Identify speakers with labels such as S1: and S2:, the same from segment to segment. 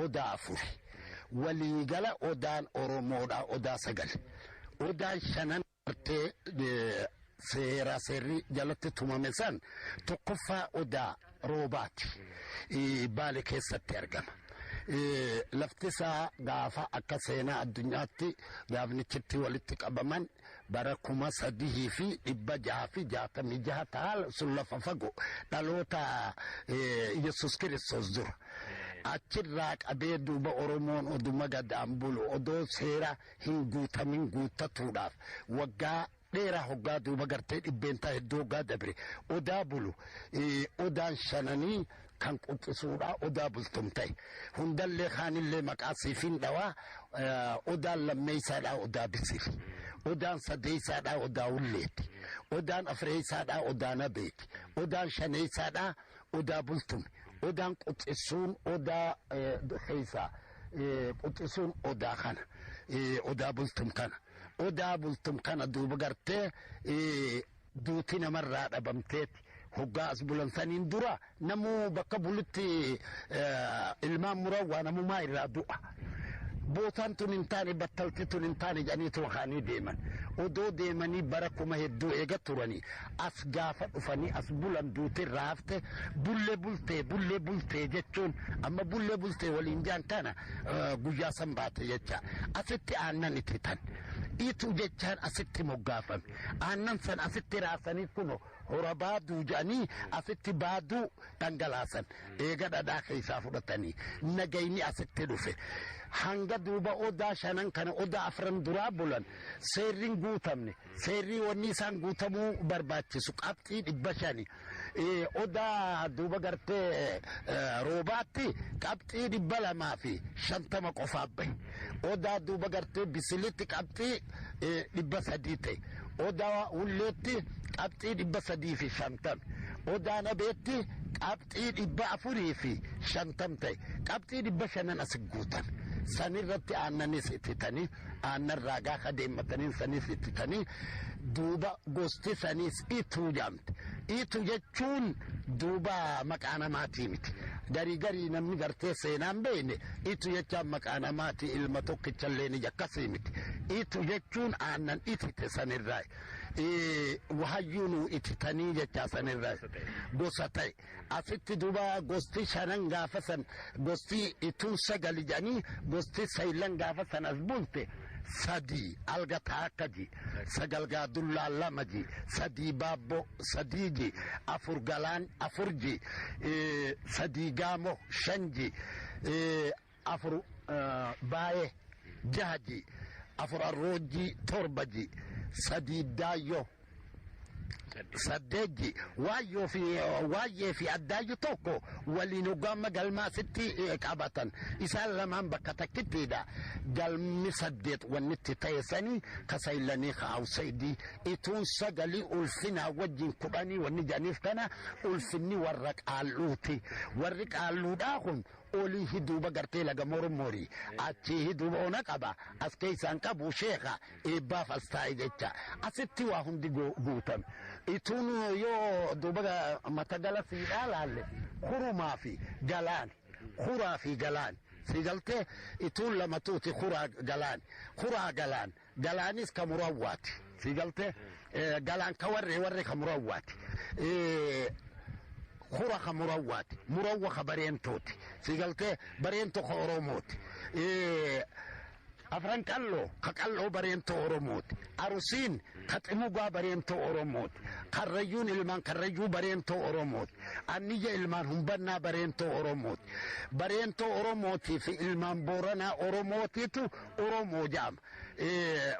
S1: Odaa afuri. Waliigala odaan Oromoodha odaa sagal. Odaan shanan gartee seera seerri jalatti tumame san tokkoffaa odaa roobaati. Baale keessatti argama. Lafti isaa gaafa akka seenaa addunyaatti gaafnichitti walitti qabaman bara 3666 ta'a sun lafa fagoo dhaloota Yesus Kiristoos dura. Achirraa qabee duuba Oromoon oduma gadaan bulu odoo seera hin guutamin guuttatuudhaaf waggaa dheeraa hoggaa duuba gartee dhibbeentaa hedduu hoggaa dabre odaa bulu odaan shananii kan quxisuudha odaa bultum ta'e hundallee kaanillee maqaa siifin dhawaa odaan lammeeysaadha odaa bisifi odaan sadeeysaadha odaa ulleeti odaan afreeysaadha odaa nabeeti odaan shaneeysaadha odaa bultume odaan quxisuun odaa keeysaa quxisuun odaa kana odaa bultum kana odaa bultum kana duuba gartee duuti namarraa dhabamteeti hoggaa as bulan saniin dura namuu bakka bulutti ilmaan murawwaa namumaa irraa du'a. Bootaan tun hin taane battalti tun hin taane jedhanii kaanii deeman. Odoo deemanii bara kuma hedduu eega turanii as gaafa dhufanii as bulan duuti irraa hafte bullee bultee bullee bultee jechuun amma bullee bultee waliin jaan kana guyyaa san baate jecha asitti aannan itti tan itu jechaan asitti moggaafame aannan san asitti raasanii kuno hora baaduu jedhanii asitti baaduu dhangalaasan eega dhadhaa keessaa fudhatanii nagayni asitti dhufe hanga duuba odaa shanan kana odaa afran duraa bulan seerriin guutamne seerrii wanni isaan guutamuu barbaachisu qabxii 500 odaa duuba gartee roobaatti qabxii 250 qofaaf bahe odaa duuba gartee bisilitti qabxii 300 ta'e odaa hulleetti qabxii 350 odaa nabeetti qabxii 450 ta'e qabxii 500 as guutan sanirratti aannanis ittitanii aannan raagaa kadeemmatanii sanis ittitanii duuba gosti sanis ituu jaamte itu jechuun duuba maqaa namaatii miti garii garii namni gartee seenaan beekne itu jechaan maqaa namaati ilma tokkichallee ni jakkasii miti itu jechuun aannan itite sanirraa wahayyuunuu ititanii jechaa sanirraa gosa ta'e asitti duuba gosti shanan gaafa san gosti ituun sagali jedhanii gosti saylan gaafa san as bulte sadii alga taakka ji sagal gaadullaa lama ji sadii baabbo sadii ji afur galaan afur ji sadii gaamo shan ji afur baaye jaha ji afur arroojji torba ji sadii daayyo saddeet ji waayyoo fi waayyee fi addaayyo tokko waliin hoggaama galmaasitti qabatan isaan lamaan bakka takkittiidha galmi saddeet wannitti ta'e sanii kasaylanii kaawsaydii ituun sagalii ulfinaa wajjin kudhanii wanni jedhaniif kana ulfinni warra qaalluuti warri qaalluudhaa kun olii hiduuba gartee laga mormorii achii hiduuba ona qaba as keessaan qabu sheeka eebbaaf as taa'e jecha asitti waa hundi guutame ituun yoo duuba mata gala siidhaa laalle kurumaa fi galaan kuraa fi galaan si galtee ituun lamatuuti kuraa galaan kuraa galaan galaanis ka murawwaati si galtee galaan ka warree warree ka murawwaati. Kura ka murawwaati murawwa ka bareentooti si galtee bareento ka oromooti afran qalloo ka qalloo bareentoo oromooti arusiin ka ximugaa bareentoo oromooti karrayyuun ilmaan karrayyuu bareentoo oromooti anniyya ilmaan humbannaa bareentoo oromooti bareentoo oromootii fi ilmaan booranaa oromootiitu oromoo jedhama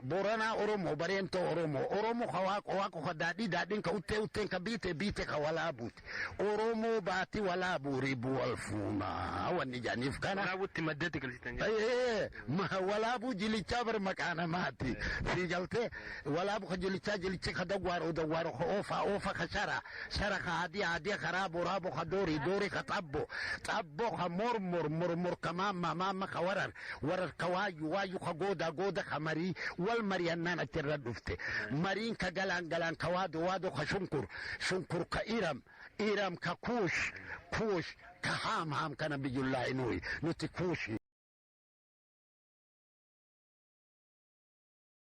S1: booranaa oromoo bareentoo oromoo oromoo ka waaqo waaqo ka daadhii daadhiin ka uttee utteen ka biite biite ka walaabuuti oromoo baati walaabuu ribuu wal fuunaa wanni jedhaniif kana.
S2: Walaabuutti maddeetti galchitan.
S1: Walaabuu jilichaa bar maqaa namaati si galtee walaabu ka jilichaa jilichi ka dawwaaro dawwaaro ka oofa oofa ka shara shara ka adii adii ka raabo raabo ka doori doori ka xabbo xabbo ka mormor mormor ka maamma maamma ka warar warar ka waayyu waayyu ka gooda gooda ka marii wal mari'annaan achirra dhufte mariin ka galaan galaan ka waado waado ka shunkur shunkur ka iram iram ka kuush kuush ka haam haam kana biyyullaahi nuyi nuti kuushi.